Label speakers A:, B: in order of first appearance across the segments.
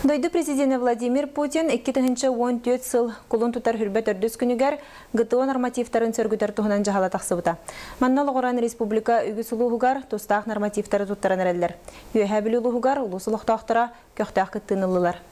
A: Дойду президенэ Владимир Путин 2014 сыл кулун тутар хүрбэ төрдүс күнүгэр ГТО нормативтарын сөргүтэр туһунан дьаһала тахсыбыта. Манна олоҕуран республика үгүс улууһугар тустаах нормативтары туттаран эрэллэр. Үөһээ Бүлүү улууһугар улуус олохтоохторо көхтөөх кыттыыны ыллылар.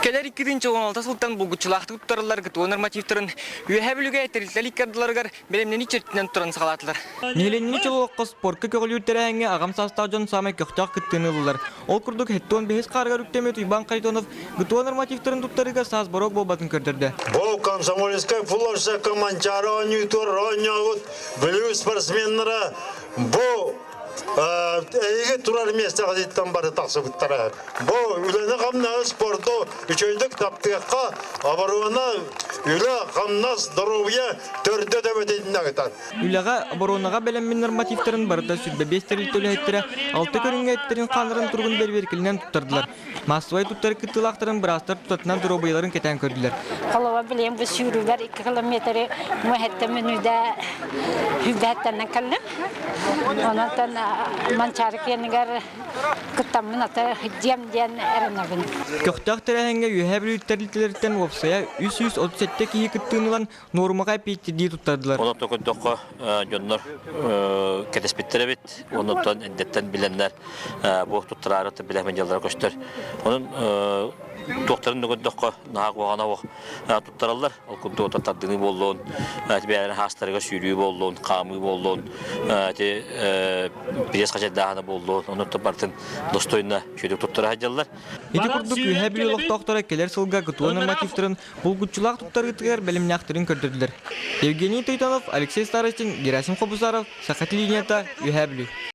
B: Кэлэр 216 сылтан булгуччулаахтык туттарыллар ГТО нормативтарын Үөһээ Бүлүүгэ тэрилтэлэр икки ардыларыгар бэлэмнэнии чэрчитинэн туран саҕалаатылар.
C: Нэһилиэнньэни чололоххо спорка көҕүлүүр тэрээһиҥҥэ аҕам саастаах дьон саамай көхтөөх кыттыыны ыллылар. Ол курдук, Хеттон бэһис хаарыгар үктэммит Уйбаан Харитонов ГТО нормативтарын туттарыыга саас боруок буолбатын көрдөрдө.
D: Бу комсомольскай флорсека Манчаары оонньуутугар оонньообут Бүлүү спортсменнара бу эһиги турар миэстэҕититтэн бары тахсыбыттара. Бу үлэни-хамнаһы спорту үчүгэйдик таптыахха, оборона, үлэ-хамнас, доруобуйа төрдө төбөтүн ыытар.
C: Үлэҕэ, оборонаҕа бэлэммин нормативтарын барыта 25 тэрилтэ үлэһиттэрэ алта көрүҥҥэ эттэрин-хааннарын туругун бэрэбиэркэлинэн туттардылар. Маассабай туттар кыттыылаахтарын быраастар тутатынан доруобуйаларын кэтээн көрдүлэр.
E: Холобур, билигин бу сүүрүүбэр 2 километры муэһэттэн мүнүүдэ сүүрбэһэттэнэн кэллим. Онон Манчаары киэнигэр кыттаммын ата дьиэм диэн эрэнэбин.
C: Көхтөөх тэрээһиҥҥэ Үөһээ Бүлүү тэрилтэлэриттэн уопсайа 337 киһи кыттыыны ылан нуормаҕа эппиэттирдии туттардылар.
F: Онон көрдөххө дьоннор кэтэспиттэр эбит. Оннуттан эрдэттэн билэннэр бу туттараары билэмин дьаллара көстөр. Онон туохтарын да көрдөххө наһаа куһаҕана суох туттараллар. Ол курдук тардыныы буоллун, бэйэлэрин хаастарыгар сүүрүү буоллун, хаамыы буоллун, ити пресс хачайдааһына буоллун, оннуттан барытын достойно үчүгэй туттара сылдьаллар.
C: Ити курдук Үөһээ Бүлүү олохтоохторо кэлэр сылга ГТО нормативтарын булгуччулаах туттарыытыгар бэлэмнээхтэрин көрдөрдүлэр. Евгений Тойтонов, Алексей Старостин, Герасим Хобусаров, Саха телевидениета, Үөһээ Бүлүү.